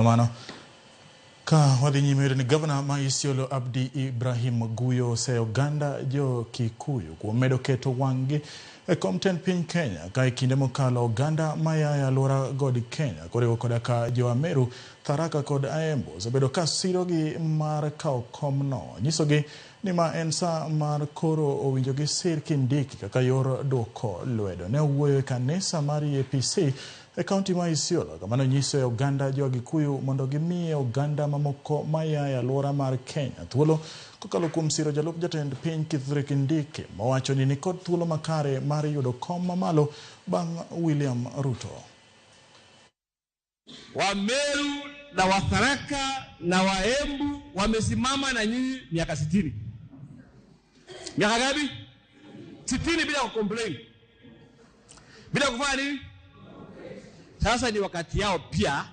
Mano ka wadhi nyime yudo ni gavana ma Isiolo Abdi Ibrahim Guyo oseyo oganda jo Kikuyu kuom medo keto wang'gi e kom tend piny Kenya ka e kinde mokalo oganda maya e alwora god Kenya koriwo koda ka jo Ameru, Tharaka kod Aembu osebedo ka sirogi mar kawo komno. Nyisogi ni ma en saa mar koro owinjo gisir Kindiki kaka yor duoko lwedo. Ne owuoyo e kanisa mar EAPC e kaunti ma Isiolo kama nonyisoe oganda jo Agikuyu mondo gimiye oganda mamoko maya e alwora mar Kenya thuolo kokalo kuom siro jalup jatend piny Kithure Kindiki mowacho ni nikod thuolo makare mar yudo kom mamalo bang' William Ruto. Wameru na Watharaka na Waembu wamesimama na nyinyi miaka 60. Miaka ngapi? 60 bila kucomplain, bila kufanya nini? Sasa ni wakati yao pia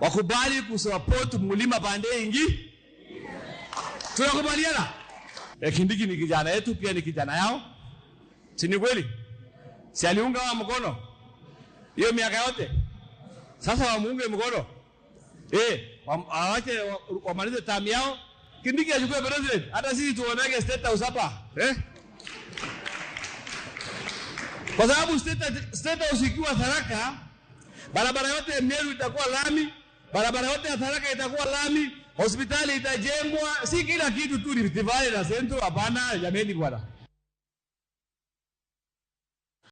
wakubali kusupport mlima pande ingi. Tunakubaliana? E, Kindiki ni kijana yetu, pia ni kijana yao, si ni kweli? Si aliunga wa mkono hiyo miaka yote? Sasa wamuunge mkono waache wamalize term yao, Kindiki achukue president, hata sisi tuonage State House hapa eh? Kwa sababu State House ikiwa Tharaka, barabara yote ya Meru itakuwa lami, barabara yote ya Tharaka itakuwa lami, hospitali itajengwa, si kila kitu tu Rift Valley na Central. Hapana jameni bwana.